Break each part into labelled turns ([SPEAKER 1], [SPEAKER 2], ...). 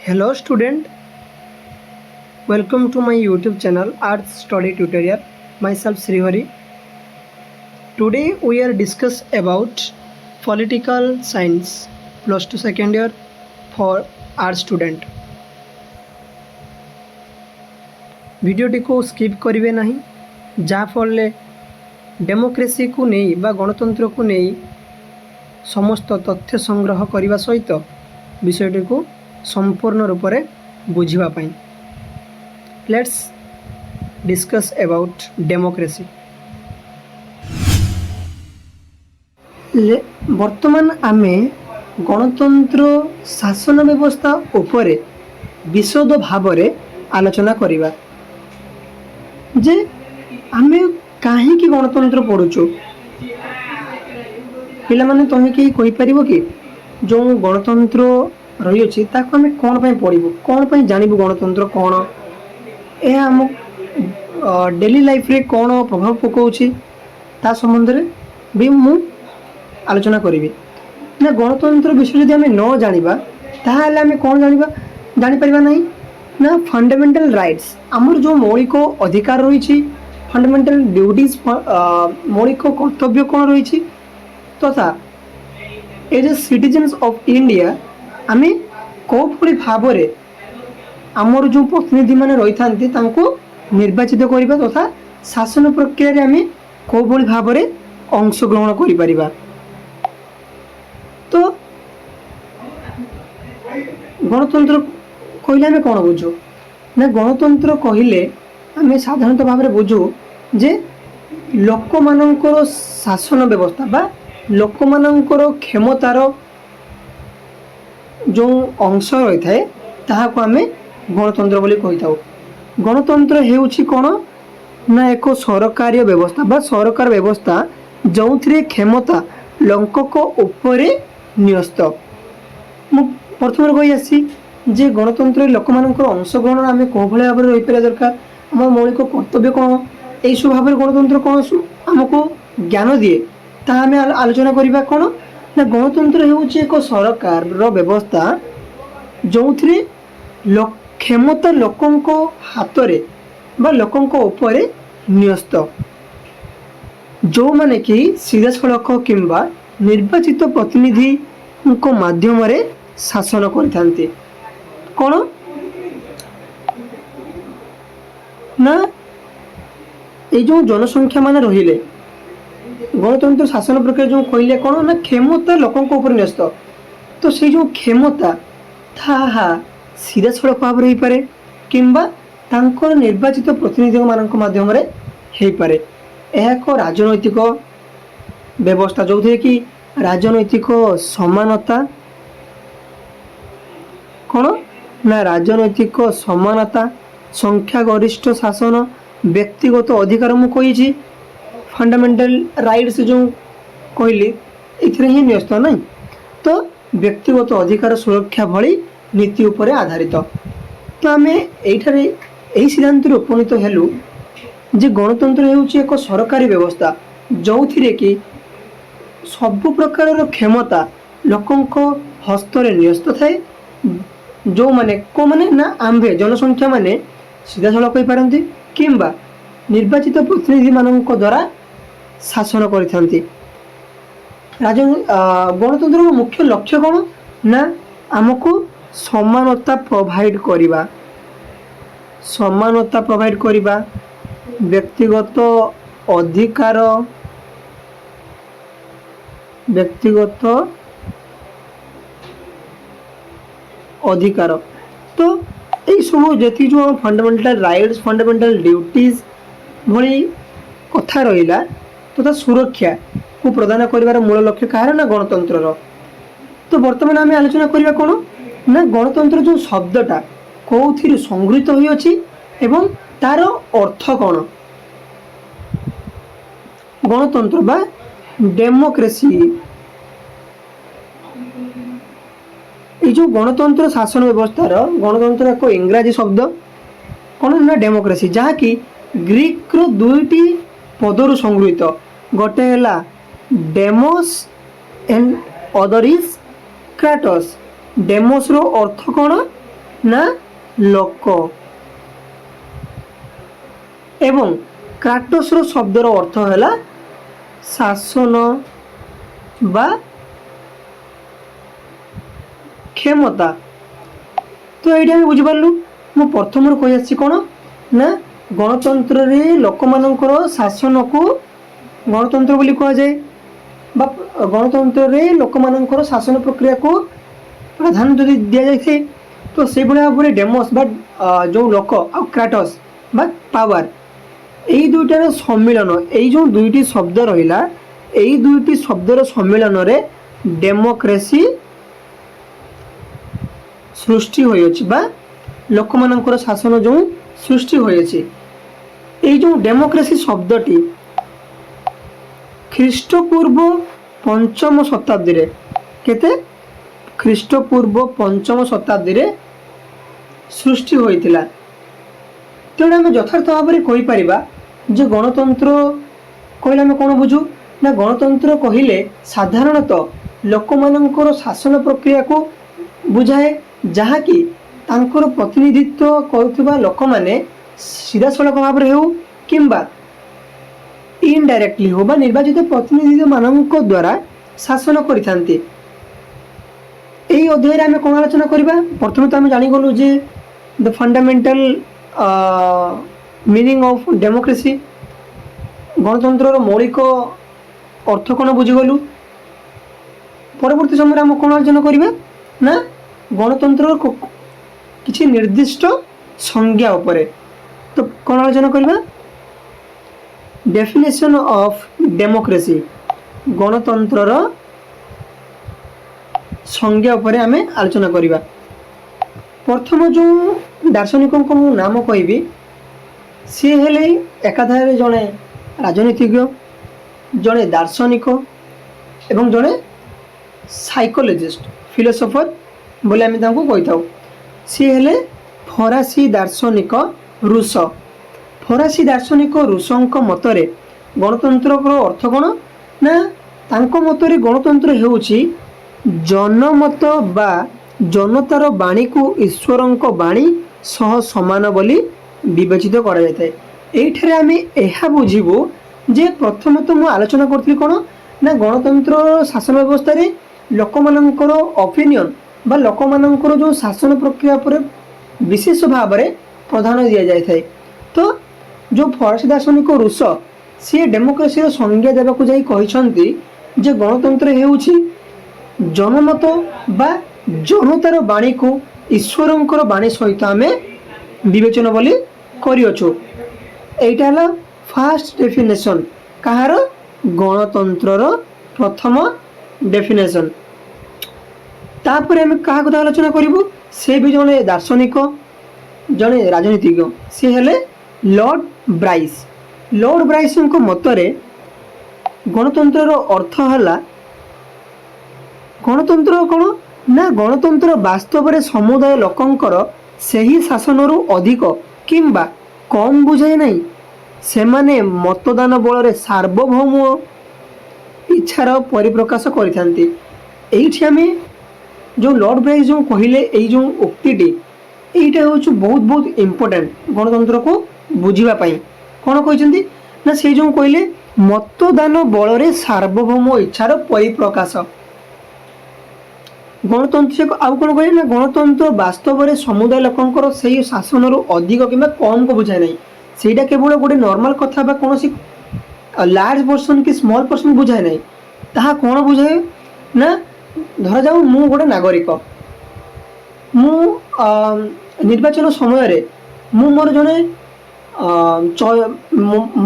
[SPEAKER 1] Hello student, welcome to my YouTube channel Arts Study Tutorial. Myself Srihari. Today we are discuss about political science plus 2 second year for art student. ଭିଡ଼ିଓଟିକୁ skip କରିବେ ନାହିଁ, ଯାହାଫଳରେ ଡେମୋକ୍ରେସିକୁ ନେଇ ବା ଗଣତନ୍ତ୍ରକୁ ନେଇ ସମସ୍ତ ତଥ୍ୟ ସଂଗ୍ରହ କରିବା ସହିତ ବିଷୟଟିକୁ ସମ୍ପୂର୍ଣ୍ଣ ରୂପରେ ବୁଝିବା ପାଇଁ। Let's discuss about democracy. ବର୍ତ୍ତମାନ ଆମେ ଗଣତନ୍ତ୍ର ଶାସନ ବ୍ୟବସ୍ଥା ଉପରେ ବିଶଦ ଭାବରେ ଆଲୋଚନା କରିବା ଯେ ଆମେ କାହିଁକି ଗଣତନ୍ତ୍ର ପଢ଼ୁଛୁ। ପିଲାମାନେ, ତମେ କେହି କହିପାରିବ କି, ଯେଉଁ ଗଣତନ୍ତ୍ର ରହିଅଛି ତାକୁ ଆମେ କ'ଣ ପାଇଁ ପଢ଼ିବୁ, କ'ଣ ପାଇଁ ଜାଣିବୁ, ଗଣତନ୍ତ୍ର କ'ଣ, ଏହା ଆମ ଡେଲି ଲାଇଫରେ କ'ଣ ପ୍ରଭାବ ପକାଉଛି, ତା ସମ୍ବନ୍ଧରେ ବି ମୁଁ ଆଲୋଚନା କରିବି। ନା, ଗଣତନ୍ତ୍ର ବିଷୟରେ ଯଦି ଆମେ ନ ଜାଣିବା, ତାହେଲେ ଆମେ କ'ଣ ଜାଣିବା, ଜାଣିପାରିବା ନାହିଁ ନା ଫଣ୍ଡାମେଣ୍ଟାଲ ରାଇଟ୍ସ, ଆମର ଯେଉଁ ମୌଳିକ ଅଧିକାର ରହିଛି, ଫଣ୍ଡାମେଣ୍ଟାଲ ଡ୍ୟୁଟିଜ୍, ମୌଳିକ କର୍ତ୍ତବ୍ୟ କ'ଣ ରହିଛି, ତଥା as a citizens of India ଆମେ କେଉଁଭଳି ଭାବରେ ଆମର ଯେଉଁ ପ୍ରତିନିଧିମାନେ ରହିଥାନ୍ତି ତାଙ୍କୁ ନିର୍ବାଚିତ କରିବା ତଥା ଶାସନ ପ୍ରକ୍ରିୟାରେ ଆମେ କେଉଁଭଳି ଭାବରେ ଅଂଶଗ୍ରହଣ କରିପାରିବା। ତ ଗଣତନ୍ତ୍ର କହିଲେ ଆମେ କ'ଣ ବୁଝୁ ନା, ଗଣତନ୍ତ୍ର କହିଲେ ଆମେ ସାଧାରଣତଃ ଭାବରେ ବୁଝୁ ଯେ ଲୋକମାନଙ୍କର ଶାସନ ବ୍ୟବସ୍ଥା ବା ଲୋକମାନଙ୍କର କ୍ଷମତାର ଯେଉଁ ଅଂଶ ରହିଥାଏ, ତାହାକୁ ଆମେ ଗଣତନ୍ତ୍ର ବୋଲି କହିଥାଉ। ଗଣତନ୍ତ୍ର ହେଉଛି କ'ଣ ନା ଏକ ସରକାରୀୟ ବ୍ୟବସ୍ଥା ବା ସରକାର ବ୍ୟବସ୍ଥା, ଯେଉଁଥିରେ କ୍ଷମତା ଲୋକଙ୍କ ଉପରେ ନ୍ୟସ୍ତ। ମୁଁ ପ୍ରଥମରୁ କହି ଆସିଛି ଯେ ଗଣତନ୍ତ୍ରରେ ଲୋକମାନଙ୍କର ଅଂଶଗ୍ରହଣ ଆମେ କେଉଁଭଳି ଭାବରେ ରହିପାରିବା ଦରକାର, ଆମ ମୌଳିକ କର୍ତ୍ତବ୍ୟ କ'ଣ, ଏଇସବୁ ଭାବରେ ଗଣତନ୍ତ୍ର କ'ଣ ଆମକୁ ଜ୍ଞାନ ଦିଏ, ତାହା ଆମେ ଆଲୋଚନା କରିବା। କ'ଣ ନା, ଗଣତନ୍ତ୍ର ହେଉଛି ଏକ ସରକାରର ବ୍ୟବସ୍ଥା, ଯେଉଁଥିରେ କ୍ଷମତା ଲୋକଙ୍କ ହାତରେ ବା ଲୋକଙ୍କ ଉପରେ ନ୍ୟସ୍ତ, ଯେଉଁମାନେ କି ସିଧାସଳଖ କିମ୍ବା ନିର୍ବାଚିତ ପ୍ରତିନିଧିଙ୍କ ମାଧ୍ୟମରେ ଶାସନ କରିଥାନ୍ତି। କ'ଣ ନା, ଏଇ ଯେଉଁ ଜନସଂଖ୍ୟା ମାନେ ରହିଲେ, ଗଣତନ୍ତ୍ର ଶାସନ ପ୍ରକ୍ରିୟା ଯେଉଁ କହିଲେ କ'ଣ ନା କ୍ଷମତା ଲୋକଙ୍କ ଉପରେ ନ୍ୟସ୍ତ। ତ ସେଇ ଯେଉଁ କ୍ଷମତା, ତାହା ସିଧାସଳଖ ଭାବରେ ହେଇପାରେ କିମ୍ବା ତାଙ୍କର ନିର୍ବାଚିତ ପ୍ରତିନିଧିମାନଙ୍କ ମାଧ୍ୟମରେ ହେଇପାରେ। ଏହା ଏକ ରାଜନୈତିକ ବ୍ୟବସ୍ଥା, ଯେଉଁଥିରେ କି ରାଜନୈତିକ ସମାନତା, କ'ଣ ନା ରାଜନୈତିକ ସମାନତା, ସଂଖ୍ୟାଗରିଷ୍ଠ ଶାସନ, ବ୍ୟକ୍ତିଗତ ଅଧିକାର, ମୁଁ କହିଛି ଫଣ୍ଡାମେଣ୍ଟାଲ ରାଇଟ୍ସ ଯେଉଁ କହିଲି, ଏଥିରେ ହିଁ ନ୍ୟସ୍ତ ନାହିଁ। ତ ବ୍ୟକ୍ତିଗତ ଅଧିକାର ସୁରକ୍ଷା ଭଳି ନୀତି ଉପରେ ଆଧାରିତ। ତ ଆମେ ଏଇଠାରେ ଏହି ସିଦ୍ଧାନ୍ତରେ ଉପନୀତ ହେଲୁ ଯେ ଗଣତନ୍ତ୍ର ହେଉଛି ଏକ ସରକାରୀ ବ୍ୟବସ୍ଥା, ଯେଉଁଥିରେ କି ସବୁ ପ୍ରକାରର କ୍ଷମତା ଲୋକଙ୍କ ହସ୍ତରେ ନ୍ୟସ୍ତ ଥାଏ, ଯେଉଁମାନେ, କେଉଁମାନେ ନା ଆମ୍ଭେ ଜନସଂଖ୍ୟା ମାନେ ସିଧାସଳଖ ହୋଇପାରନ୍ତି କିମ୍ବା ନିର୍ବାଚିତ ପ୍ରତିନିଧିମାନଙ୍କ ଦ୍ୱାରା ଶାସନ କରିଥାନ୍ତି। ଗଣତନ୍ତ୍ରର ମୁଖ୍ୟ ଲକ୍ଷ୍ୟ କ'ଣ ନା ଆମକୁ ସମାନତା ପ୍ରୋଭାଇଡ଼ କରିବା, ସମାନତା ପ୍ରୋଭାଇଡ଼ କରିବା, ବ୍ୟକ୍ତିଗତ ଅଧିକାର, ବ୍ୟକ୍ତିଗତ ଅଧିକାର। ତ ଏଇସବୁ ଯେତିକି ଯେଉଁ ଫଣ୍ଡାମେଣ୍ଟାଲ ରାଇଟ୍ସ, ଫଣ୍ଡାମେଣ୍ଟାଲ ଡ୍ୟୁଟିଜ୍ ଭଳି କଥା ରହିଲା ତଥା ସୁରକ୍ଷାକୁ ପ୍ରଦାନ କରିବାର ମୂଳ ଲକ୍ଷ୍ୟ କାହାର ନା ଗଣତନ୍ତ୍ରର। ତ ବର୍ତ୍ତମାନ ଆମେ ଆଲୋଚନା କରିବା କ'ଣ ନା ଗଣତନ୍ତ୍ର ଯେଉଁ ଶବ୍ଦଟା କେଉଁଥିରୁ ସଂଗୃହୀତ ହୋଇଅଛି ଏବଂ ତାର ଅର୍ଥ କ'ଣ। ଗଣତନ୍ତ୍ର ବା ଡେମୋକ୍ରେସି, ଏଇ ଯେଉଁ ଗଣତନ୍ତ୍ର ଶାସନ ବ୍ୟବସ୍ଥାର, ଗଣତନ୍ତ୍ର ଏକ ଇଂରାଜୀ ଶବ୍ଦ, କ'ଣ ନା ଡେମୋକ୍ରେସି, ଯାହାକି ଗ୍ରୀକର ଦୁଇଟି ପଦରୁ ସଂଗୃହୀତ। ଗୋଟେ ହେଲା demos and other is kratos। ଡେମୋସ୍ର ଅର୍ଥ କ'ଣ? ନା ଲୋକ ଏବଂ କ୍ରାଟୋସର ଶବ୍ଦର ଅର୍ଥ ହେଲା ଶାସନ ବା କ୍ଷମତା। ତ ଏଇଠି ଆମେ ବୁଝିପାରିଲୁ, ମୁଁ ପ୍ରଥମରୁ କହି ଆସିଛି କ'ଣ ନା ଗଣତନ୍ତ୍ରରେ ଲୋକମାନଙ୍କର ଶାସନକୁ ଗଣତନ୍ତ୍ର ବୋଲି କୁହାଯାଏ ବା ଗଣତନ୍ତ୍ରରେ ଲୋକମାନଙ୍କର ଶାସନ ପ୍ରକ୍ରିୟାକୁ ପ୍ରାଧାନ୍ୟ ଯଦି ଦିଆଯାଇଥାଏ, ତ ସେଇଭଳି ଭାବରେ ଡେମୋସ୍ ବା ଯେଉଁ ଲୋକ ଆଉ କ୍ରାଟସ୍ ବା ପାୱାର, ଏଇ ଦୁଇଟାର ସମ୍ମିଳନ, ଏଇ ଯେଉଁ ଦୁଇଟି ଶବ୍ଦ ରହିଲା, ଏଇ ଦୁଇଟି ଶବ୍ଦର ସମ୍ମିଳନରେ ଡେମୋକ୍ରେସି ସୃଷ୍ଟି ହୋଇଅଛି ବା ଲୋକମାନଙ୍କର ଶାସନ ଯେଉଁ ସୃଷ୍ଟି ହୋଇଅଛି। ଏଇ ଯେଉଁ ଡେମୋକ୍ରେସି ଶବ୍ଦଟି ଖ୍ରୀଷ୍ଟପୂର୍ବ ପଞ୍ଚମ ଶତାବ୍ଦୀରେ, କେତେ? ଖ୍ରୀଷ୍ଟପୂର୍ବ ପଞ୍ଚମ ଶତାବ୍ଦୀରେ ସୃଷ୍ଟି ହୋଇଥିଲା। ତେଣୁ ଆମେ ଯଥାର୍ଥ ଭାବରେ କହିପାରିବା ଯେ ଗଣତନ୍ତ୍ର କହିଲେ ଆମେ କ'ଣ ବୁଝୁ ନା ଗଣତନ୍ତ୍ର କହିଲେ ସାଧାରଣତଃ ଲୋକମାନଙ୍କର ଶାସନ ପ୍ରକ୍ରିୟାକୁ ବୁଝାଏ, ଯାହାକି ତାଙ୍କର ପ୍ରତିନିଧିତ୍ୱ କରୁଥିବା ଲୋକମାନେ ସିଧାସଳଖ ଭାବରେ ହେଉ କିମ୍ବା ଇନଡାଇରେକ୍ଟଲି ହେଉ ବା ନିର୍ବାଚିତ ପ୍ରତିନିଧିମାନଙ୍କ ଦ୍ୱାରା ଶାସନ କରିଥାନ୍ତି। ଏଇ ଅଧ୍ୟାୟରେ ଆମେ କ'ଣ ଆଲୋଚନା କରିବା? ପ୍ରଥମେ ତ ଆମେ ଜାଣିଗଲୁ ଯେ the fundamental meaning of democracy, ଗଣତନ୍ତ୍ରର ମୌଳିକ ଅର୍ଥ କ'ଣ ବୁଝିଗଲୁ। ପରବର୍ତ୍ତୀ ସମୟରେ ଆମେ କ'ଣ ଆଲୋଚନା କରିବା ନା ଗଣତନ୍ତ୍ରର କିଛି ନିର୍ଦ୍ଦିଷ୍ଟ ସଂଜ୍ଞା ଉପରେ। ତ କ'ଣ ଆଲୋଚନା କରିବା? ଡେଫିନେସନ୍ ଅଫ୍ ଡେମୋକ୍ରେସି, ଗଣତନ୍ତ୍ରର ସଂଜ୍ଞା ଉପରେ ଆମେ ଆଲୋଚନା କରିବା। ପ୍ରଥମ ଯେଉଁ ଦାର୍ଶନିକଙ୍କ ମୁଁ ନାମ କହିବି, ସିଏ ହେଲେ ଏକାଧାରରେ ଜଣେ ରାଜନୀତିଜ୍ଞ, ଜଣେ ଦାର୍ଶନିକ ଏବଂ ଜଣେ ସାଇକୋଲୋଜିଷ୍ଟ, ଫିଲୋସଫର ବୋଲି ଆମେ ତାଙ୍କୁ କହିଥାଉ। ସିଏ ହେଲେ ଫରାସୀ ଦାର୍ଶନିକ ରୁଷ। ଫରାସୀ ଦାର୍ଶନିକ ରୁଷଙ୍କ ମତରେ ଗଣତନ୍ତ୍ରର ଅର୍ଥ କ'ଣ ନା ତାଙ୍କ ମତରେ ଗଣତନ୍ତ୍ର ହେଉଛି ଜନମତ ବା ଜନତାର ବାଣୀକୁ ଈଶ୍ୱରଙ୍କ ବାଣୀ ସହ ସମାନ ବୋଲି ବିବେଚିତ କରାଯାଇଥାଏ। ଏଇଠାରେ ଆମେ ଏହା ବୁଝିବୁ ଯେ ପ୍ରଥମତଃ ମୁଁ ଆଲୋଚନା କରିଥିଲି କ'ଣ ନା ଗଣତନ୍ତ୍ର ଶାସନ ବ୍ୟବସ୍ଥାରେ ଲୋକମାନଙ୍କର ଅପିନିଅନ୍ ବା ଲୋକମାନଙ୍କର ଯେଉଁ ଶାସନ ପ୍ରକ୍ରିୟା ଉପରେ ବିଶେଷ ଭାବରେ ପ୍ରାଧାନ୍ୟ ଦିଆଯାଇଥାଏ। ତ ଯେଉଁ ଫରାସୀ ଦାର୍ଶନିକ ରୁଷ, ସିଏ ଡେମୋକ୍ରେସିର ସଂଜ୍ଞା ଦେବାକୁ ଯାଇ କହିଛନ୍ତି ଯେ ଗଣତନ୍ତ୍ର ହେଉଛି ଜନମତ ବା ଜନତାର ବାଣୀକୁ ଈଶ୍ୱରଙ୍କର ବାଣୀ ସହିତ ଆମେ ବିବେଚନ ବୋଲି କରିଅଛୁ। ଏଇଟା ହେଲା ଫାଷ୍ଟ ଡେଫିନେସନ୍। କାହାର? ଗଣତନ୍ତ୍ରର ପ୍ରଥମ ଡେଫିନେସନ୍। ତାପରେ ଆମେ କାହା କଥା ଆଲୋଚନା କରିବୁ? ସେ ବି ଜଣେ ଦାର୍ଶନିକ, ଜଣେ ରାଜନୀତିଜ୍ଞ। ସେ ହେଲେ ଲର୍ଡ଼ ବ୍ରାଇସ୍। ଲର୍ଡ଼ ବ୍ରାଇସ୍ଙ୍କ ମତରେ ଗଣତନ୍ତ୍ରର ଅର୍ଥ ହେଲା, ଗଣତନ୍ତ୍ର କ'ଣ ନା ଗଣତନ୍ତ୍ର ବାସ୍ତବରେ ସମୁଦାୟ ଲୋକଙ୍କର ସେହି ଶାସନରୁ ଅଧିକ କିମ୍ବା କମ୍ ବୁଝାଏ ନାହିଁ। ସେମାନେ ମତଦାନ ବଳରେ ସାର୍ବଭୌମ ଇଚ୍ଛାର ପରିପ୍ରକାଶ କରିଥାନ୍ତି। ଏଇଠି ଆମେ ଯେଉଁ ଲର୍ଡ଼ ବ୍ରାଇସ୍ ଯେଉଁ କହିଲେ, ଏଇ ଯେଉଁ ଉକ୍ତିଟି, ଏଇଟା ହେଉଛି ବହୁତ ବହୁତ ଇମ୍ପୋର୍ଟାଣ୍ଟ ଗଣତନ୍ତ୍ରକୁ ବୁଝିବା ପାଇଁ। କ'ଣ କହିଛନ୍ତି ନା ସେ ଯେଉଁ କହିଲେ ମତଦାନ ବଳରେ ସାର୍ବଭୌମ ଇଚ୍ଛାର ପରିପ୍ରକାଶ ଗଣତନ୍ତ୍ର। ସେ ଆଉ କ'ଣ କହିଲେ ନା ଗଣତନ୍ତ୍ର ବାସ୍ତବରେ ସମୁଦାୟ ଲୋକଙ୍କର ସେଇ ଶାସନରୁ ଅଧିକ କିମ୍ବା କମ୍କୁ ବୁଝାଏ ନାହିଁ। ସେଇଟା କେବଳ ଗୋଟେ ନର୍ମାଲ କଥା ବା କୌଣସି ଲାର୍ଜ ପର୍ସନ୍ କି ସ୍ମଲ୍ ପର୍ସନ୍ ବୁଝାଏ ନାହିଁ। ତାହା କ'ଣ ବୁଝାଏ ନା ଧରାଯାଉ ମୁଁ ଗୋଟେ ନାଗରିକ, ମୁଁ ନିର୍ବାଚନ ସମୟରେ ମୁଁ ମୋର ଜଣେ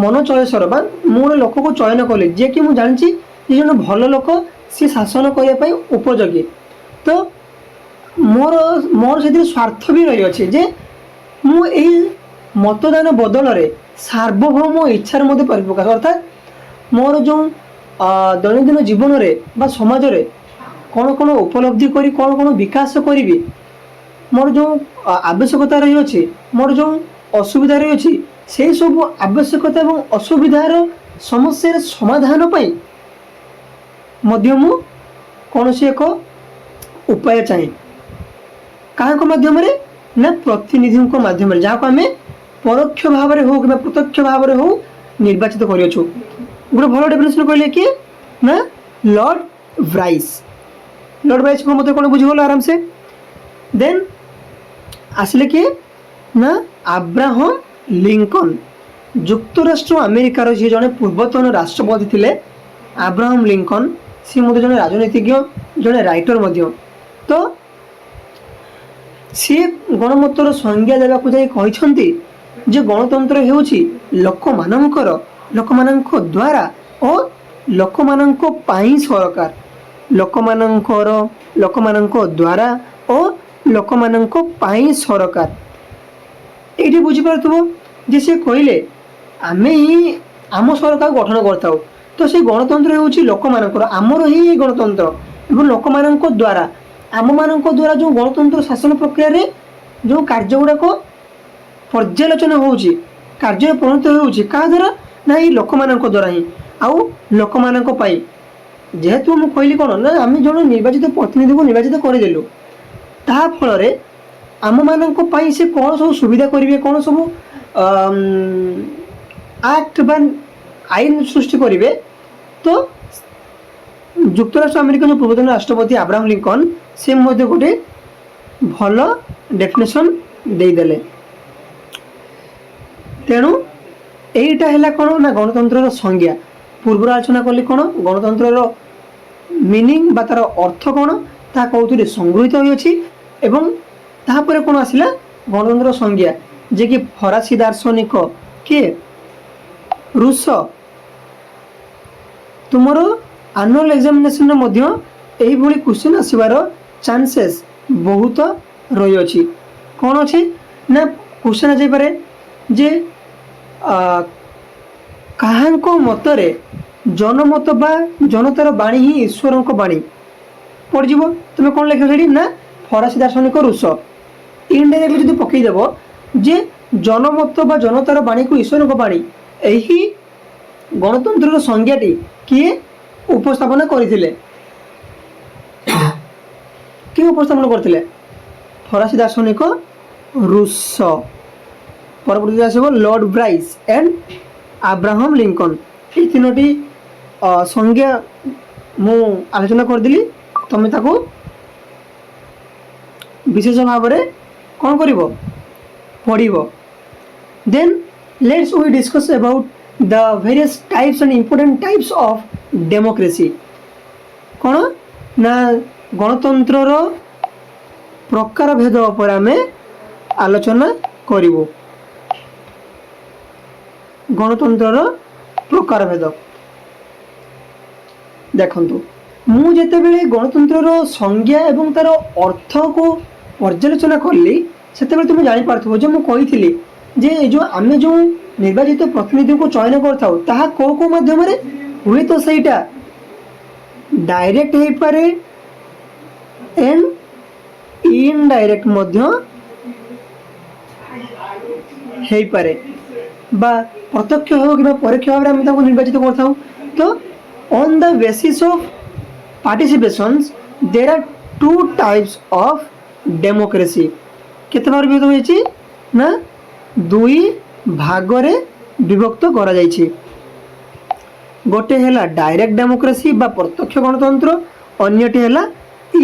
[SPEAKER 1] ମନ ଚଏସର ବା ମୁଁ ଗୋଟେ ଲୋକକୁ ଚୟନ କଲି, ଯିଏକି ମୁଁ ଜାଣିଛି ଯେ ଜଣେ ଭଲ ଲୋକ, ସିଏ ଶାସନ କରିବା ପାଇଁ ଉପଯୋଗୀ। ତ ମୋର ମୋର ସେଥିରେ ସ୍ୱାର୍ଥ ବି ରହିଅଛି ଯେ ମୁଁ ଏଇ ମତଦାନ ବଦଳରେ ସାର୍ବଭୌମ ଇଚ୍ଛାର ମଧ୍ୟ ପରିପ୍ରକାଶ, ଅର୍ଥାତ୍ ମୋର ଯେଉଁ ଦୈନନ୍ଦିନ ଜୀବନରେ ବା ସମାଜରେ କ'ଣ କ'ଣ ଉପଲବ୍ଧି କରି କ'ଣ କ'ଣ ବିକାଶ କରିବି, ମୋର ଯେଉଁ ଆବଶ୍ୟକତା ରହିଅଛି, ମୋର ଯେଉଁ ଅସୁବିଧା ରହିଅଛି, ସେଇ ସବୁ ଆବଶ୍ୟକତା ଏବଂ ଅସୁବିଧାର ସମସ୍ୟାର ସମାଧାନ ପାଇଁ ମଧ୍ୟ ମୁଁ କୌଣସି ଏକ ଉପାୟ ଚାହେଁ। କାହାଙ୍କ ମାଧ୍ୟମରେ? ନା ପ୍ରତିନିଧିଙ୍କ ମାଧ୍ୟମରେ, ଯାହାକୁ ଆମେ ପରୋକ୍ଷ ଭାବରେ ହଉ କିମ୍ବା ପ୍ରତ୍ୟକ୍ଷ ଭାବରେ ହଉ ନିର୍ବାଚିତ କରିଅଛୁ। ଗୋଟେ ଭଲ ଡେଫିନେସନ୍ କହିଲେ କିଏ ନା ଲର୍ଡ ବ୍ରାଇସ୍। ଲର୍ଡ ବ୍ରାଇସ୍ଙ୍କ ମତେ କ'ଣ ବୁଝିଗଲ ଆରାମସେ। ଦେନ୍ ଆସିଲେ କିଏ ନା ଆବ୍ରାହମ ଲିଙ୍କନ। ଯୁକ୍ତରାଷ୍ଟ୍ର ଆମେରିକାର ଯିଏ ଜଣେ ପୂର୍ବତନ ରାଷ୍ଟ୍ରପତି ଥିଲେ ଆବ୍ରାହମ ଲିଙ୍କନ, ସିଏ ମଧ୍ୟ ଜଣେ ରାଜନୀତିଜ୍ଞ, ଜଣେ ରାଇଟର ମଧ୍ୟ। ତ ସିଏ ଗଣମତର ସଂଜ୍ଞା ଦେବାକୁ ଯାଇ କହିଛନ୍ତି ଯେ ଗଣତନ୍ତ୍ର ହେଉଛି ଲୋକମାନଙ୍କର, ଲୋକମାନଙ୍କ ଦ୍ୱାରା ଓ ଲୋକମାନଙ୍କ ପାଇଁ ସରକାର। ଲୋକମାନଙ୍କର, ଲୋକମାନଙ୍କ ଦ୍ୱାରା ଓ ଲୋକମାନଙ୍କ ପାଇଁ ସରକାର। ଏଇଠି ବୁଝିପାରୁଥିବ ଯେ ସେ କହିଲେ ଆମେ ହିଁ ଆମ ସରକାର ଗଠନ କରିଥାଉ। ତ ସେ ଗଣତନ୍ତ୍ର ହେଉଛି ଲୋକମାନଙ୍କର, ଆମର ହିଁ ଏଇ ଗଣତନ୍ତ୍ର ଏବଂ ଲୋକମାନଙ୍କ ଦ୍ୱାରା, ଆମମାନଙ୍କ ଦ୍ୱାରା ଯେଉଁ ଗଣତନ୍ତ୍ର ଶାସନ ପ୍ରକ୍ରିୟାରେ ଯେଉଁ କାର୍ଯ୍ୟ ଗୁଡ଼ାକ ପର୍ଯ୍ୟାଲୋଚନା ହେଉଛି, କାର୍ଯ୍ୟରେ ପରିଣତ ହେଉଛି, କାହା ଦ୍ୱାରା ନା ଏଇ ଲୋକମାନଙ୍କ ଦ୍ୱାରା ହିଁ ଆଉ ଲୋକମାନଙ୍କ ପାଇଁ। ଯେହେତୁ ମୁଁ କହିଲି କ'ଣ ନା ଆମେ ଜଣେ ନିର୍ବାଚିତ ପ୍ରତିନିଧିକୁ ନିର୍ବାଚିତ କରିଦେଲୁ, ତାହା ଫଳରେ ଆମମାନଙ୍କ ପାଇଁ ସେ କ'ଣ ସବୁ ସୁବିଧା କରିବେ, କ'ଣ ସବୁ ଆକ୍ଟ ବା ଆଇନ ସୃଷ୍ଟି କରିବେ। ତ ଯୁକ୍ତରାଷ୍ଟ୍ର ଆମେରିକାର ଯେଉଁ ପୂର୍ବତନ ରାଷ୍ଟ୍ରପତି ଆବ୍ରାହମ ଲିଙ୍କନ, ସେ ମଧ୍ୟ ଗୋଟେ ଭଲ ଡେଫିନେସନ୍ ଦେଇଦେଲେ। ତେଣୁ ଏଇଟା ହେଲା କ'ଣ ନା ଗଣତନ୍ତ୍ରର ସଂଜ୍ଞା। ପୂର୍ବରୁ ଆଲୋଚନା କଲି କ'ଣ ଗଣତନ୍ତ୍ରର ମିନିଂ ବା ତା'ର ଅର୍ଥ କ'ଣ, ତାହା କେଉଁଥିରେ ସଂଗୃହୀତ ହୋଇଅଛି ଏବଂ ତାପରେ କ'ଣ ଆସିଲା ଗଣତନ୍ତ୍ର ସଂଜ୍ଞା, ଯିଏକି ଫରାସୀ ଦାର୍ଶନିକ କିଏ? ରୁଷ। ତୁମର ଆନୁଆଲ୍ ଏକ୍ଜାମିନେସନରେ ମଧ୍ୟ ଏଇଭଳି କ୍ୱେଶ୍ଚିନ୍ ଆସିବାର ଚାନ୍ସେସ୍ ବହୁତ ରହିଅଛି। କ'ଣ ଅଛି ନା କ୍ୱେଶ୍ଚିନ୍ ଆସିଯାଇପାରେ ଯେ କାହାଙ୍କ ମତରେ ଜନମତ ବା ଜନତାର ବାଣୀ ହିଁ ଈଶ୍ୱରଙ୍କ ବାଣୀ ପଡ଼ିଯିବ। ତୁମେ କ'ଣ ଲେଖିବ ସେଠି ନା ଫରାସୀ ଦାର୍ଶନିକ ରୁଷ। ଇନଡାଇରେକ୍ଟଲି ଯଦି ପକେଇଦେବ ଯେ ଜନମତ ବା ଜନତାର ବାଣୀକୁ ଈଶ୍ୱରଙ୍କ ବାଣୀ, ଏହି ଗଣତନ୍ତ୍ରର ସଂଜ୍ଞାଟି କିଏ ଉପସ୍ଥାପନା କରିଥିଲେ? କିଏ ଉପସ୍ଥାପନ କରିଥିଲେ? ଫରାସୀ ଦାର୍ଶନିକ ରୁଷ। ପରବର୍ତ୍ତୀ ଆସିବ Lord Bryce and Abraham Lincoln. ଏଇ ତିନୋଟି ସଂଜ୍ଞା ମୁଁ ଆଲୋଚନା କରିଦେଲି। ତୁମେ ତାକୁ ବିଶେଷ ଭାବରେ କ'ଣ କରିବ? ପଢ଼ିବ। Then let's we discuss about the various types and important types of democracy. କ'ଣ ନା ଗଣତନ୍ତ୍ରର ପ୍ରକାର ଭେଦ ଉପରେ ଆମେ ଆଲୋଚନା କରିବୁ। ଗଣତନ୍ତ୍ରର ପ୍ରକାର ଭେଦ ଦେଖନ୍ତୁ, ମୁଁ ଯେତେବେଳେ ଗଣତନ୍ତ୍ରର ସଂଜ୍ଞା ଏବଂ ତା'ର ଅର୍ଥକୁ ପର୍ଯ୍ୟାଲୋଚନା କଲି, ସେତେବେଳେ ତୁମେ ଜାଣିପାରୁଥିବ ଯେ ମୁଁ କହିଥିଲି ଯେ ଏ ଯେଉଁ ଆମେ ଯେଉଁ ନିର୍ବାଚିତ ପ୍ରତିନିଧିଙ୍କୁ ଚୟନ କରିଥାଉ, ତାହା କେଉଁ କେଉଁ ମାଧ୍ୟମରେ ହୁଏତ ସେଇଟା ଡାଇରେକ୍ଟ ହେଇପାରେ ଏଣ୍ଡ ଇନଡାଇରେକ୍ଟ ମଧ୍ୟ ହେଇପାରେ ବା ପ୍ରତ୍ୟକ୍ଷ ହେଉ କିମ୍ବା ପରୋକ୍ଷ ଭାବରେ ଆମେ ତାଙ୍କୁ ନିର୍ବାଚିତ କରିଥାଉ। ତ on the basis of participations, there are two types of democracy. କେତେ ଭାଗରେ ବିଭକ୍ତ ହୋଇଛି ନା ଦୁଇ ଭାଗରେ ବିଭକ୍ତ କରାଯାଇଛି। ଗୋଟେ ହେଲା ଡାଇରେକ୍ଟ ଡେମୋକ୍ରେସି ବା ପ୍ରତ୍ୟକ୍ଷ ଗଣତନ୍ତ୍ର, ଅନ୍ୟଟି ହେଲା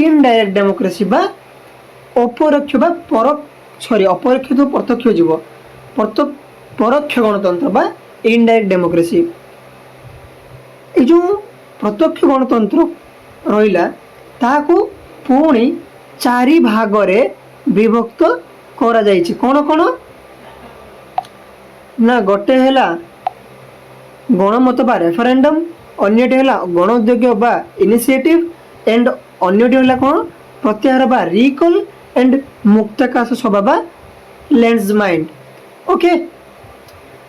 [SPEAKER 1] ଇନଡାଇରେକ୍ଟ ଡେମୋକ୍ରେସି ବା ଅପରୋକ୍ଷ ବା ପର ସରି, ଅପରୋକ୍ଷ ତ ପ୍ରତ୍ୟକ୍ଷ ଯିବ, ପରୋକ୍ଷ ଗଣତନ୍ତ୍ର ବା ଇନଡାଇରେକ୍ଟ ଡେମୋକ୍ରେସି। ଏଇ ଯେଉଁ ପ୍ରତ୍ୟକ୍ଷ ଗଣତନ୍ତ୍ର ରହିଲା, ତାହାକୁ ପୁଣି ଚାରି ଭାଗରେ ବିଭକ୍ତ କରାଯାଇଛି। କ'ଣ କ'ଣ ନା ଗୋଟେ ହେଲା ଗଣମତ ବା ରେଫରେଣ୍ଡମ୍, ଅନ୍ୟଟି ହେଲା ଗଣ ଉଦ୍ୟୋଗ ବା ଇନିସିଏଟିଭ୍ ଏଣ୍ଡ ଅନ୍ୟଟି ହେଲା କ'ଣ ପ୍ରତ୍ୟାହାର ବା ରିକଲ୍ ଏଣ୍ଡ ମୁକ୍ତାକାଶ ସଭା ବା ଲ୍ୟାଣ୍ଡ ଓକେ।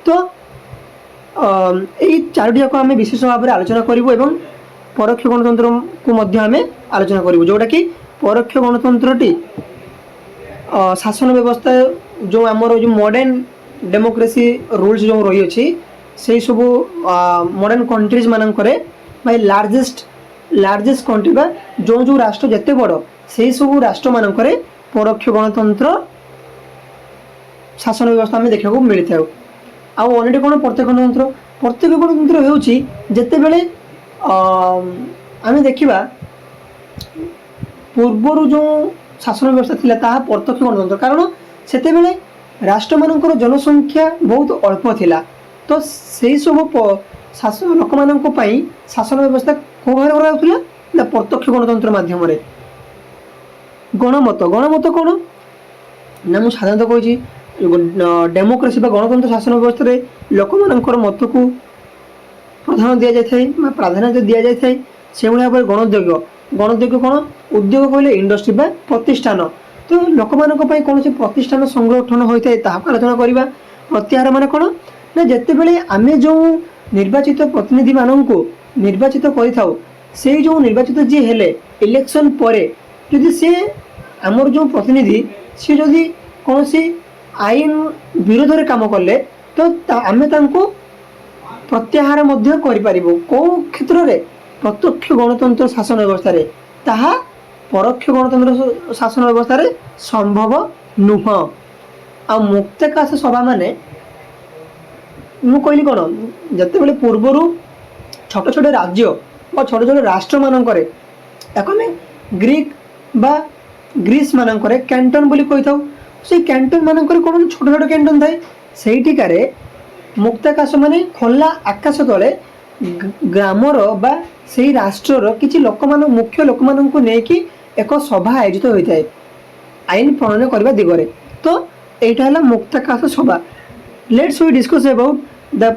[SPEAKER 1] ତ ଏଇ ଚାରୋଟି ଯାକ ଆମେ ବିଶେଷ ଭାବରେ ଆଲୋଚନା କରିବୁ ଏବଂ ପରୋକ୍ଷ ଗଣତନ୍ତ୍ରକୁ ମଧ୍ୟ ଆମେ ଆଲୋଚନା କରିବୁ, ଯେଉଁଟାକି ପରୋକ୍ଷ ଗଣତନ୍ତ୍ରଟି ଶାସନ ବ୍ୟବସ୍ଥା ଯେଉଁ ଆମର ଯେଉଁ ମଡ଼ର୍ଣ୍ଣ ଡେମୋକ୍ରେସି ରୁଲ୍ସ ଯେଉଁ ରହିଅଛି, ସେଇ ସବୁ ମଡ଼ର୍ଣ୍ଣ କଣ୍ଟ୍ରିଜ୍ ମାନଙ୍କରେ ବା ଲାର୍ଜେଷ୍ଟ ଲାର୍ଜେଷ୍ଟ କଣ୍ଟ୍ରି ବା ଯେଉଁ ଯେଉଁ ରାଷ୍ଟ୍ର ଯେତେ ବଡ଼, ସେଇ ସବୁ ରାଷ୍ଟ୍ରମାନଙ୍କରେ ପରୋକ୍ଷ ଗଣତନ୍ତ୍ର ଶାସନ ବ୍ୟବସ୍ଥା ଆମେ ଦେଖିବାକୁ ମିଳିଥାଉ। ଆଉ ଅନ୍ୟଟି କ'ଣ? ପ୍ରତ୍ୟକ୍ଷ ଗଣତନ୍ତ୍ର। ପ୍ରତ୍ୟକ୍ଷ ଗଣତନ୍ତ୍ର ହେଉଛି ଯେତେବେଳେ ଆମେ ଦେଖିବା, ପୂର୍ବରୁ ଯେଉଁ ଶାସନ ବ୍ୟବସ୍ଥା ଥିଲା ତାହା ପ୍ରତ୍ୟକ୍ଷ ଗଣତନ୍ତ୍ର, କାରଣ ସେତେବେଳେ ରାଷ୍ଟ୍ରମାନଙ୍କର ଜନସଂଖ୍ୟା ବହୁତ ଅଳ୍ପ ଥିଲା। ତ ସେଇ ସବୁ ଶାସନ ଲୋକମାନଙ୍କ ପାଇଁ ଶାସନ ବ୍ୟବସ୍ଥା କେଉଁ ଭାବରେ କରାଯାଉଥିଲା ନା ପ୍ରତ୍ୟକ୍ଷ ଗଣତନ୍ତ୍ର ମାଧ୍ୟମରେ। ଗଣମତ। ଗଣମତ କ'ଣ ନା ମୁଁ ସାଧାରଣତଃ କହିଛି, ଡେମୋକ୍ରେସି ବା ଗଣତନ୍ତ୍ର ଶାସନ ବ୍ୟବସ୍ଥାରେ ଲୋକମାନଙ୍କର ମତକୁ ପ୍ରଧାନ ଦିଆଯାଇଥାଏ ବା ପ୍ରାଧାନ୍ୟ ଦିଆଯାଇଥାଏ। ସେଇଭଳି ଭାବରେ ଗଣୋଦ୍ୟୋଗ। ଗଣୋଦ୍ୟୋଗ କ'ଣ? ଉଦ୍ୟୋଗ କହିଲେ ଇଣ୍ଡଷ୍ଟ୍ରି ବା ପ୍ରତିଷ୍ଠାନ। ତ ଲୋକମାନଙ୍କ ପାଇଁ କୌଣସି ପ୍ରତିଷ୍ଠାନ ସଂଗଠନ ହୋଇଥାଏ, ତାହାକୁ ଆଲୋଚନା କରିବା। ପ୍ରତ୍ୟାହାର ମାନେ କ'ଣ ନା ଯେତେବେଳେ ଆମେ ଯେଉଁ ନିର୍ବାଚିତ ପ୍ରତିନିଧିମାନଙ୍କୁ ନିର୍ବାଚିତ କରିଥାଉ, ସେଇ ଯେଉଁ ନିର୍ବାଚିତ ଯିଏ ହେଲେ, ଇଲେକ୍ସନ୍ ପରେ ଯଦି ସେ ଆମର ଯେଉଁ ପ୍ରତିନିଧି ସିଏ ଯଦି କୌଣସି ଆଇନ ବିରୋଧରେ କାମ କଲେ, ତ ଆମେ ତାଙ୍କୁ ପ୍ରତ୍ୟାହାର ମଧ୍ୟ କରିପାରିବୁ। କେଉଁ କ୍ଷେତ୍ରରେ? ପ୍ରତ୍ୟକ୍ଷ ଗଣତନ୍ତ୍ର ଶାସନ ବ୍ୟବସ୍ଥାରେ। ତାହା ପରୋକ୍ଷ ଗଣତନ୍ତ୍ର ଶାସନ ବ୍ୟବସ୍ଥାରେ ସମ୍ଭବ ନୁହଁ। ଆଉ ମୁକ୍ତାକାଶ ସଭା ମାନେ ମୁଁ କହିଲି କ'ଣ, ଯେତେବେଳେ ପୂର୍ବରୁ ଛୋଟ ଛୋଟ ରାଜ୍ୟ ବା ଛୋଟ ଛୋଟ ରାଷ୍ଟ୍ରମାନଙ୍କରେ, ତାକୁ ଆମେ ଗ୍ରୀକ୍ ବା ଗ୍ରୀସ୍ ମାନଙ୍କରେ କ୍ୟାଣ୍ଟନ ବୋଲି କହିଥାଉ। ସେଇ କ୍ୟାଣ୍ଟନ ମାନଙ୍କରେ କ'ଣ ଛୋଟ ଛୋଟ କ୍ୟାଣ୍ଟନ ଥାଏ। ସେଇଠିକାରେ ମୁକ୍ତାକାଶ ମାନେ ଖୋଲା ଆକାଶ ତଳେ ଗ୍ରାମର ବା ସେଇ ରାଷ୍ଟ୍ରର କିଛି ଲୋକମାନ, ମୁଖ୍ୟ ଲୋକମାନଙ୍କୁ ନେଇକି ଏକ ସଭା ଆୟୋଜିତ ହୋଇଥାଏ ଆଇନ ପ୍ରଣୟନ କରିବା ଦିଗରେ। ତ ଏଇଟା ହେଲା ମୁକ୍ତାକାଶ ସଭା। Let's we discuss about the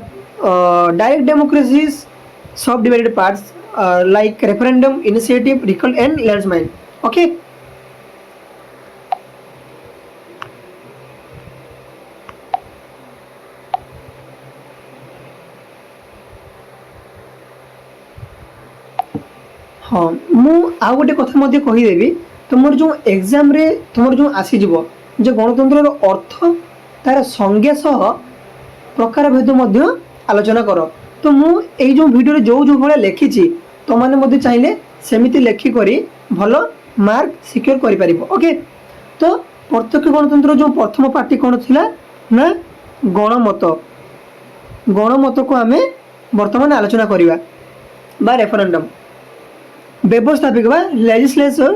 [SPEAKER 1] direct democracy's subdivided parts like referendum, initiative, recall and landmine. Okay. ହଁ, ମୁଁ ଆଉ ଗୋଟେ କଥା ମଧ୍ୟ କହିଦେବି। ତୁମର ଯେଉଁ ଏକ୍ଜାମ୍ରେ ତୁମର ଯେଉଁ ଆସିଯିବ ଯେ ଗଣତନ୍ତ୍ରର ଅର୍ଥ, ତାର ସଂଜ୍ଞା ସହ ପ୍ରକାର ଭେଦ ମଧ୍ୟ ଆଲୋଚନା କର। ତ ମୁଁ ଏଇ ଯେଉଁ ଭିଡ଼ିଓରେ ଯେଉଁ ଯେଉଁ ଭଳିଆ ଲେଖିଛି, ତୁମମାନେ ମଧ୍ୟ ଚାହିଁଲେ ସେମିତି ଲେଖିକରି ଭଲ ମାର୍କ ସିକ୍ୟୋର କରିପାରିବ। ଓକେ, ତ ପ୍ରତ୍ୟକ୍ଷ ଗଣତନ୍ତ୍ର ଯେଉଁ ପ୍ରଥମ ପାର୍ଟି କ'ଣ ଥିଲା ନା ଗଣମତ। ଗଣମତକୁ ଆମେ ବର୍ତ୍ତମାନ ଆଲୋଚନା କରିବା ବା ରେଫରେଣ୍ଡମ୍। ବ୍ୟବସ୍ଥାପିକା ବା ଲେଜିସ୍ଲେଚର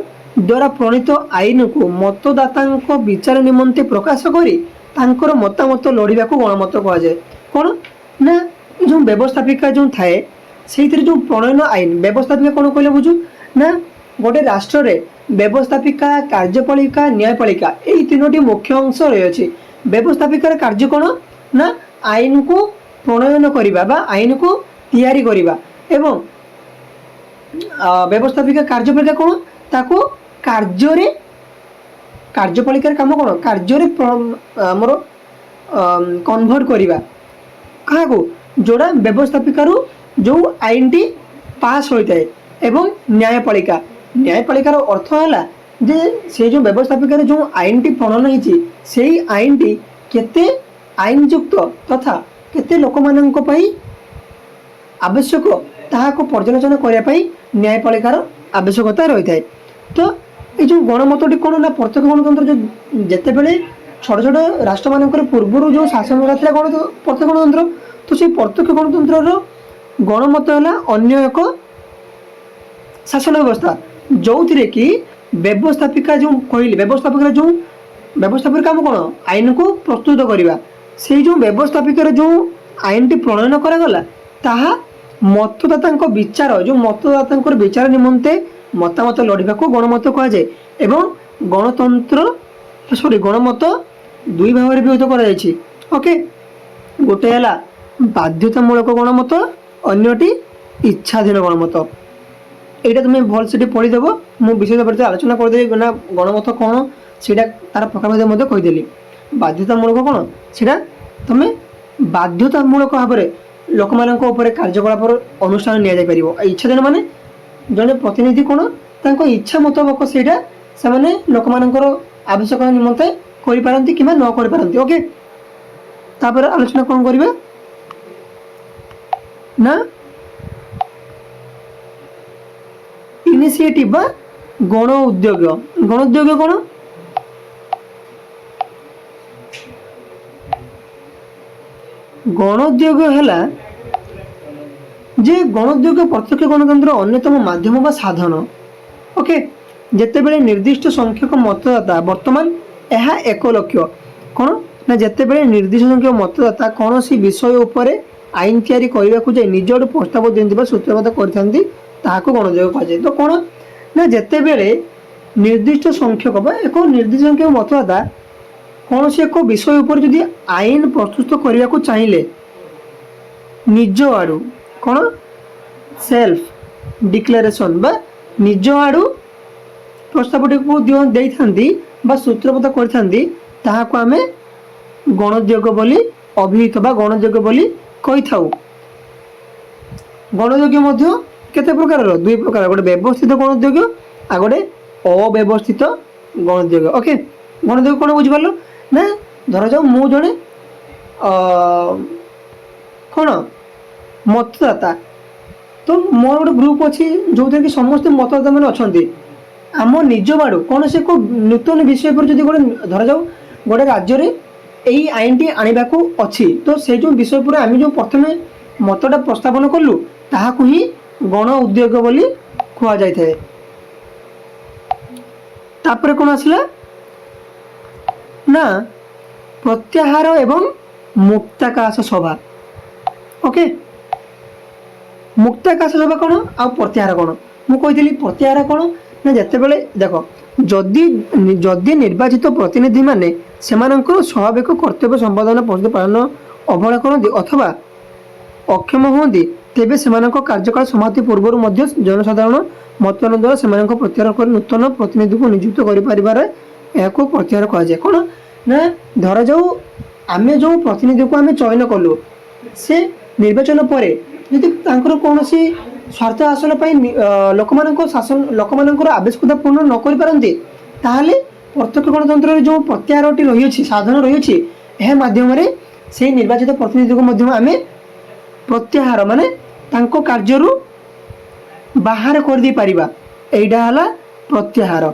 [SPEAKER 1] ଦ୍ୱାରା ପ୍ରଣୀତ ଆଇନକୁ ମତଦାତାଙ୍କ ବିଚାର ନିମନ୍ତେ ପ୍ରକାଶ କରି ତାଙ୍କର ମତାମତ ଲୋଡ଼ିବାକୁ ଗଣମତ କୁହାଯାଏ। କ'ଣ ନା ଯେଉଁ ବ୍ୟବସ୍ଥାପିକା ଯେଉଁ ଥାଏ, ସେଇଥିରେ ଯେଉଁ ପ୍ରଣୟନ ଆଇନ। ବ୍ୟବସ୍ଥାପିକା କ'ଣ କହିଲେ ବୁଝୁ ନା ଗୋଟେ ରାଷ୍ଟ୍ରରେ ବ୍ୟବସ୍ଥାପିକା, କାର୍ଯ୍ୟପାଳିକା, ନ୍ୟାୟପାଳିକା ଏଇ ତିନୋଟି ମୁଖ୍ୟ ଅଂଶ ରହିଅଛି। ବ୍ୟବସ୍ଥାପିକାର କାର୍ଯ୍ୟ କ'ଣ ନା ଆଇନକୁ ପ୍ରଣୟନ କରିବା ବା ଆଇନକୁ ତିଆରି କରିବା ଏବଂ ବ୍ୟବସ୍ଥାପିକା, କାର୍ଯ୍ୟପାଳିକା କ'ଣ? ତାକୁ କାର୍ଯ୍ୟରେ, କାର୍ଯ୍ୟପାଳିକାର କାମ କ'ଣ? କାର୍ଯ୍ୟରେ ଆମର କନଭର୍ଟ କରିବା। କାହାକୁ? ଯେଉଁଟା ବ୍ୟବସ୍ଥାପିକାରୁ ଯେଉଁ ଆଇନଟି ପାସ୍ ହୋଇଥାଏ। ଏବଂ ନ୍ୟାୟପାଳିକା, ନ୍ୟାୟପାଳିକାର ଅର୍ଥ ହେଲା ଯେ ସେ ଯେଉଁ ବ୍ୟବସ୍ଥାପିକାରେ ଯେଉଁ ଆଇନଟି ପ୍ରଣୟନ ହେଇଛି, ସେଇ ଆଇନଟି କେତେ ଆଇନଯୁକ୍ତ ତଥା କେତେ ଲୋକମାନଙ୍କ ପାଇଁ ଆବଶ୍ୟକ, ତାହାକୁ ପର୍ଯ୍ୟାଲୋଚନା କରିବା ପାଇଁ ନ୍ୟାୟପାଳିକାର ଆବଶ୍ୟକତା ରହିଥାଏ। ତ ଏଇ ଯେଉଁ ଗଣମତଟି କ'ଣ ନା ପ୍ରତ୍ୟକ୍ଷ ଗଣତନ୍ତ୍ର ଯେଉଁ ଯେତେବେଳେ ଛୋଟ ଛୋଟ ରାଷ୍ଟ୍ରମାନଙ୍କର ପୂର୍ବରୁ ଯେଉଁ ଶାସନ ବ୍ୟବସ୍ଥା ଥିଲା ପ୍ରତ୍ୟକ୍ଷ ଗଣତନ୍ତ୍ର, ତ ସେଇ ପ୍ରତ୍ୟକ୍ଷ ଗଣତନ୍ତ୍ରର ଗଣମତ ହେଲା ଅନ୍ୟ ଏକ ଶାସନ ବ୍ୟବସ୍ଥା, ଯେଉଁଥିରେ କି ବ୍ୟବସ୍ଥାପିକା ଯେଉଁ କହିଲି, ବ୍ୟବସ୍ଥାପିକାର ଯେଉଁ ବ୍ୟବସ୍ଥାପିକାର କାମ କ'ଣ? ଆଇନକୁ ପ୍ରସ୍ତୁତ କରିବା। ସେଇ ଯେଉଁ ବ୍ୟବସ୍ଥାପିକାର ଯେଉଁ ଆଇନଟି ପ୍ରଣୟନ କରାଗଲା, ତାହା ମତଦାତାଙ୍କ ବିଚାର, ଯେଉଁ ମତଦାତାଙ୍କର ବିଚାର ନିମନ୍ତେ ମତାମତ ଲୋଡ଼ିବାକୁ ଗଣମତ କୁହାଯାଏ। ଏବଂ ଗଣତନ୍ତ୍ର, ସରି, ଗଣମତ ଦୁଇ ଭାଗରେ ବିଭକ୍ତ କରାଯାଇଛି। ଓକେ, ଗୋଟେ ହେଲା ବାଧ୍ୟତାମୂଳକ ଗଣମତ, ଅନ୍ୟଟି ଇଚ୍ଛାଧୀନ ଗଣମତ। ଏଇଟା ତୁମେ ଭଲସେ ଟିକେ ପଢ଼ିଦେବ। ମୁଁ ବିଶେଷ ଭାବରେ ଆଲୋଚନା କରିଦେବି ନା ଗଣମତ କ'ଣ, ସେଇଟା ତାର ପ୍ରକାରଭେଦ ମଧ୍ୟ କହିଦେଲି। ବାଧ୍ୟତାମୂଳକ କ'ଣ? ସେଇଟା ତୁମେ ବାଧ୍ୟତାମୂଳକ ଭାବରେ ଲୋକମାନଙ୍କ ଉପରେ କାର୍ଯ୍ୟକଳାପର ଅନୁଷ୍ଠାନ ନିଆଯାଇପାରିବ। ଆଉ ଇଚ୍ଛାଧୀନ ମାନେ ଜଣେ ପ୍ରତିନିଧି କ'ଣ ତାଙ୍କ ଇଚ୍ଛା ମୁତାବକ ସେଇଟା ସେମାନେ ଲୋକମାନଙ୍କର ଆବଶ୍ୟକତା ନିମନ୍ତେ କରିପାରନ୍ତି କିମ୍ବା ନ କରିପାରନ୍ତି। ଓକେ, ତାପରେ ଆଲୋଚନା କ'ଣ କରିବା ନା ଇନିସିଏଟିଭ୍ ବା ଗଣ ଉଦ୍ୟୋଗ। ଗଣ ଉଦ୍ୟୋଗ କ'ଣ? ଗଣୋଦ୍ୟୋଗ ହେଲା ଯେ ଗଣୋଦ୍ୟୋଗ ପ୍ରତ୍ୟକ୍ଷ ଗଣତନ୍ତ୍ର ଅନ୍ୟତମ ମାଧ୍ୟମ ବା ସାଧନ। ଓକେ, ଯେତେବେଳେ ନିର୍ଦ୍ଦିଷ୍ଟ ସଂଖ୍ୟକ ମତଦାତା, ବର୍ତ୍ତମାନ ଏହା 1 ଲକ୍ଷ, କ'ଣ ନା ଯେତେବେଳେ ନିର୍ଦ୍ଦିଷ୍ଟ ସଂଖ୍ୟକ ମତଦାତା କୌଣସି ବିଷୟ ଉପରେ ଆଇନ ତିଆରି କରିବାକୁ ଯାଇ ନିଜ ଆଡ଼ୁ ପ୍ରସ୍ତାବ ଦିଅନ୍ତି ବା ସୂତ୍ରପାତ କରିଥାନ୍ତି, ତାହାକୁ ଗଣୋଦ୍ୟୋଗ କୁହାଯାଏ। ତ କ'ଣ ନା ଯେତେବେଳେ ନିର୍ଦ୍ଦିଷ୍ଟ ସଂଖ୍ୟକ ବା ଏକ ନିର୍ଦ୍ଦିଷ୍ଟ ସଂଖ୍ୟକ ମତଦାତା କୌଣସି ଏକ ବିଷୟ ଉପରେ ଯଦି ଆଇନ ପ୍ରସ୍ତୁତ କରିବାକୁ ଚାହିଁଲେ ନିଜ ଆଡ଼ୁ, କ'ଣ ସେଲ୍ଫ ଡିକ୍ଲାରେସନ୍ ବା ନିଜ ଆଡ଼ୁ ପ୍ରସ୍ତାବଟିକୁ ଦେଇଥାନ୍ତି ବା ସୂତ୍ରପାତ କରିଥାନ୍ତି, ତାହାକୁ ଆମେ ଗଣୋଦ୍ୟୋଗ ବୋଲି ଅଭିହିତ ବା ଗଣୋଦ୍ୟୋଗ ବୋଲି କହିଥାଉ। ଗଣୋଦ୍ୟୋଗ ମଧ୍ୟ କେତେ ପ୍ରକାରର? ଦୁଇ ପ୍ରକାର, ଗୋଟେ ବ୍ୟବସ୍ଥିତ ଗଣୋଦ୍ୟୋଗ ଆଉ ଗୋଟେ ଅବ୍ୟବସ୍ଥିତ ଗଣୋଦ୍ୟୋଗ। ଓକେ, ଗଣୋଦ୍ୟୋଗ କ'ଣ ବୁଝିପାରିଲ ନା? ଧରାଯାଉ ମୁଁ ଜଣେ କ'ଣ ମତଦାତା, ତ ମୋର ଗୋଟେ ଗ୍ରୁପ୍ ଅଛି ଯେଉଁଥିରେ କି ସମସ୍ତେ ମତଦାତା ମାନେ ଅଛନ୍ତି। ଆମ ନିଜ ଆଡ଼ୁ କୌଣସି ଏକ ନୂତନ ବିଷୟ ଉପରେ ଯଦି ଗୋଟେ, ଧରାଯାଉ ଗୋଟେ ରାଜ୍ୟରେ ଏଇ ଆଇନଟି ଆଣିବାକୁ ଅଛି, ତ ସେଇ ଯେଉଁ ବିଷୟ ଉପରେ ଆମେ ଯେଉଁ ପ୍ରଥମେ ମତଟା ପ୍ରସ୍ତାବନ କଲୁ, ତାହାକୁ ହିଁ ଗଣ ଉଦ୍ୟୋଗ ବୋଲି କୁହାଯାଇଥାଏ। ତାପରେ କ'ଣ ଆସିଲା ନା ପ୍ରତ୍ୟାହାର ଏବଂ ମୁକ୍ତାକାଶ ସଭା। ଓକେ, ମୁକ୍ତାକାଶ ସଭା କ'ଣ ଆଉ ପ୍ରତ୍ୟାହାର କ'ଣ? ମୁଁ କହିଥିଲି ପ୍ରତ୍ୟାହାର କ'ଣ ନା ଯେତେବେଳେ, ଦେଖ, ଯଦି ଯଦି ନିର୍ବାଚିତ ପ୍ରତିନିଧିମାନେ ସେମାନଙ୍କର ସ୍ୱାଭାବିକ କର୍ତ୍ତବ୍ୟ ସମ୍ପାଦନ ପ୍ରସ୍ତୁତି ପାଳନ ଅବହେଳା କରନ୍ତି ଅଥବା ଅକ୍ଷମ ହୁଅନ୍ତି, ତେବେ ସେମାନଙ୍କ କାର୍ଯ୍ୟକାଳ ସମାପ୍ତି ପୂର୍ବରୁ ମଧ୍ୟ ଜନସାଧାରଣ ମତଦାନ ଦ୍ୱାରା ସେମାନଙ୍କ ପ୍ରତ୍ୟାହାର କରି ନୂତନ ପ୍ରତିନିଧିକୁ ନିଯୁକ୍ତ କରିପାରିବାରେ ଏହାକୁ ପ୍ରତ୍ୟାହାର କୁହାଯାଏ। କ'ଣ ନା ଧରାଯାଉ ଆମେ ଯେଉଁ ପ୍ରତିନିଧିକୁ ଆମେ ଚୟନ କଲୁ, ସେ ନିର୍ବାଚନ ପରେ ଯଦି ତାଙ୍କର କୌଣସି ସ୍ୱାର୍ଥ ହାସଲ ପାଇଁ ଲୋକମାନଙ୍କ ଶାସନ, ଲୋକମାନଙ୍କର ଆବଶ୍ୟକତା ପୂର୍ଣ୍ଣ ନ କରିପାରନ୍ତି, ତାହେଲେ ପ୍ରତ୍ୟକ୍ଷ ଗଣତନ୍ତ୍ରରେ ଯେଉଁ ପ୍ରତ୍ୟାହାରଟି ରହିଅଛି, ସାଧନ ରହିଅଛି, ଏହା ମାଧ୍ୟମରେ ସେଇ ନିର୍ବାଚିତ ପ୍ରତିନିଧିକୁ ମଧ୍ୟ ଆମେ ପ୍ରତ୍ୟାହାର ମାନେ ତାଙ୍କ କାର୍ଯ୍ୟରୁ ବାହାର କରିଦେଇ ପାରିବା। ଏଇଟା ହେଲା ପ୍ରତ୍ୟାହାର।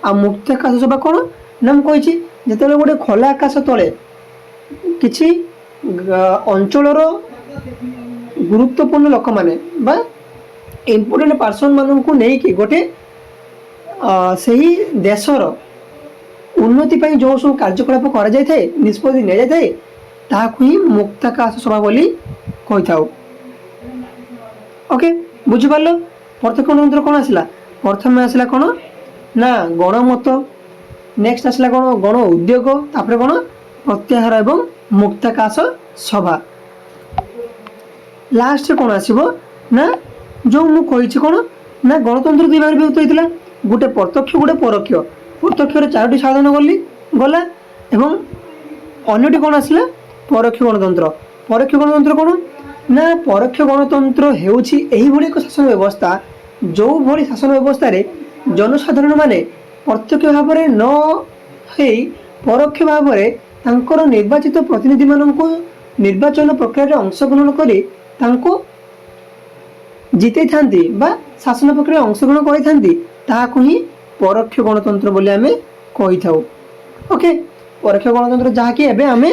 [SPEAKER 1] ଆଉ ମୁକ୍ତାକାଶ ସଭା କ'ଣ ନା ମୁଁ କହିଛି, ଯେତେବେଳେ ଗୋଟେ ଖୋଲା ଆକାଶ ତଳେ କିଛି ଅଞ୍ଚଳର ଗୁରୁତ୍ୱପୂର୍ଣ୍ଣ ଲୋକମାନେ ବା ଇମ୍ପୋର୍ଟାଣ୍ଟ ପର୍ସନ୍ ମାନଙ୍କୁ ନେଇକି ଗୋଟେ ସେହି ଦେଶର ଉନ୍ନତି ପାଇଁ ଯେଉଁ ସବୁ କାର୍ଯ୍ୟକଳାପ କରାଯାଇଥାଏ, ନିଷ୍ପତ୍ତି ନିଆଯାଇଥାଏ, ତାହାକୁ ହିଁ ମୁକ୍ତାକାଶ ସଭା ବୋଲି କହିଥାଉ। ଓକେ, ବୁଝିପାରିଲ? ପ୍ରତ୍ୟକ୍ଷ ଗଣତନ୍ତ୍ର କ'ଣ ଆସିଲା? ପ୍ରଥମେ ଆସିଲା କ'ଣ ନା ଗଣମତ, ନେକ୍ସଟ ଆସିଲା କ'ଣ ଗଣ ଉଦ୍ୟୋଗ, ତାପରେ କ'ଣ ପ୍ରତ୍ୟାହାର ଏବଂ ମୁକ୍ତାକାଶ ସଭା। ଲାଷ୍ଟରେ କ'ଣ ଆସିବ ନା ଯେଉଁ ମୁଁ କହିଛି କ'ଣ ନା ଗଣତନ୍ତ୍ର ଦୁଇ ଭାଗରେ ବିଭକ୍ତ ହେଇଥିଲା, ଗୋଟେ ପ୍ରତ୍ୟକ୍ଷ, ଗୋଟେ ପରୋକ୍ଷ। ପ୍ରତ୍ୟକ୍ଷରେ ଚାରୋଟି ସାଧନ ଗଲି ଗଲା ଏବଂ ଅନ୍ୟଟି କ'ଣ ଆସିଲା? ପରୋକ୍ଷ ଗଣତନ୍ତ୍ର। ପରୋକ୍ଷ ଗଣତନ୍ତ୍ର କ'ଣ ନା ପରୋକ୍ଷ ଗଣତନ୍ତ୍ର ହେଉଛି ଏହିଭଳି ଏକ ଶାସନ ବ୍ୟବସ୍ଥା, ଯେଉଁଭଳି ଶାସନ ବ୍ୟବସ୍ଥାରେ ଜନସାଧାରଣମାନେ ପ୍ରତ୍ୟକ୍ଷ ଭାବରେ ନ ହେଇ ପରୋକ୍ଷ ଭାବରେ ତାଙ୍କର ନିର୍ବାଚିତ ପ୍ରତିନିଧିମାନଙ୍କୁ ନିର୍ବାଚନ ପ୍ରକ୍ରିୟାରେ ଅଂଶଗ୍ରହଣ କରି ତାଙ୍କୁ ଜିତେଇଥାନ୍ତି ବା ଶାସନ ପ୍ରକ୍ରିୟାରେ ଅଂଶଗ୍ରହଣ କରିଥାନ୍ତି, ତାହାକୁ ହିଁ ପରୋକ୍ଷ ଗଣତନ୍ତ୍ର ବୋଲି ଆମେ କହିଥାଉ। ଓକେ, ପରୋକ୍ଷ ଗଣତନ୍ତ୍ର ଯାହାକି ଏବେ ଆମେ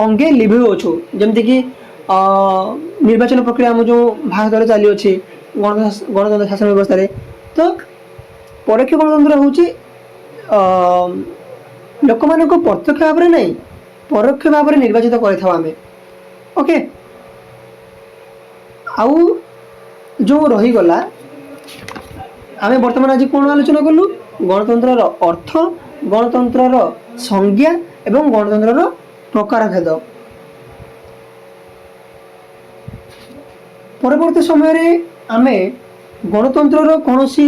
[SPEAKER 1] ଅଙ୍ଗେ ଲିଭେଉଅଛୁ, ଯେମିତିକି ନିର୍ବାଚନ ପ୍ରକ୍ରିୟା ଆମ ଯେଉଁ ଭାରତରେ ଚାଲିଅଛି ଗଣତନ୍ତ୍ର ଶାସନ ବ୍ୟବସ୍ଥାରେ। ତ ପରୋକ୍ଷ ଗଣତନ୍ତ୍ର ହେଉଛି ଲୋକମାନଙ୍କୁ ପ୍ରତ୍ୟକ୍ଷ ଭାବରେ ନାହିଁ, ପରୋକ୍ଷ ଭାବରେ ନିର୍ବାଚିତ କରିଥାଉ ଆମେ। ଓକେ, ଆଉ ଯେଉଁ ରହିଗଲା, ଆମେ ବର୍ତ୍ତମାନ ଆଜି କ'ଣ ଆଲୋଚନା କଲୁ? ଗଣତନ୍ତ୍ରର ଅର୍ଥ, ଗଣତନ୍ତ୍ରର ସଂଜ୍ଞା ଏବଂ ଗଣତନ୍ତ୍ରର ପ୍ରକାରଭେଦ। ପରବର୍ତ୍ତୀ ସମୟରେ ଆମେ ଗଣତନ୍ତ୍ରର କୌଣସି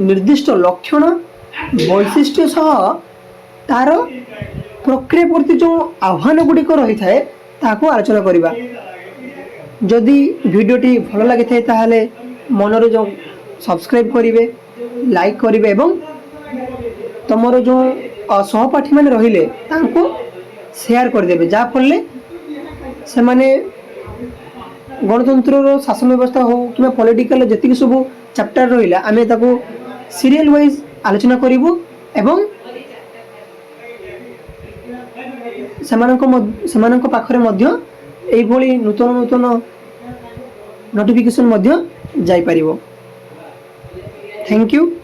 [SPEAKER 1] ନିର୍ଦ୍ଦିଷ୍ଟ ଲକ୍ଷଣ, ବୈଶିଷ୍ଟ୍ୟ ସହ ତାର ପ୍ରକ୍ରିୟା ପ୍ରତି ଯେଉଁ ଆହ୍ୱାନ ଗୁଡ଼ିକ ରହିଥାଏ, ତାହାକୁ ଆଲୋଚନା କରିବା। ଯଦି ଭିଡ଼ିଓଟି ଭଲ ଲାଗିଥାଏ, ତାହେଲେ ମନରେ ଯେଉଁ ସବସ୍କ୍ରାଇବ୍ କରିବେ, ଲାଇକ୍ କରିବେ ଏବଂ ତୁମର ଯେଉଁ ସହପାଠୀମାନେ ରହିଲେ, ତାଙ୍କୁ ସେୟାର କରିଦେବେ, ଯାହାଫଳରେ ସେମାନେ ଗଣତନ୍ତ୍ରର ଶାସନ ବ୍ୟବସ୍ଥା ହେଉ କିମ୍ବା ପଲିଟିକାଲ ଯେତିକି ସବୁ ଚାପ୍ଟର ରହିଲା, ଆମେ ତାକୁ ସିରିଏଲ୍ ୱାଇଜ୍ ଆଲୋଚନା କରିବୁ ଏବଂ ସେମାନଙ୍କ ପାଖରେ ମଧ୍ୟ ଏଇଭଳି ନୂତନ ନୂତନ ନୋଟିଫିକେସନ୍ ମଧ୍ୟ ଯାଇପାରିବ। Thank you.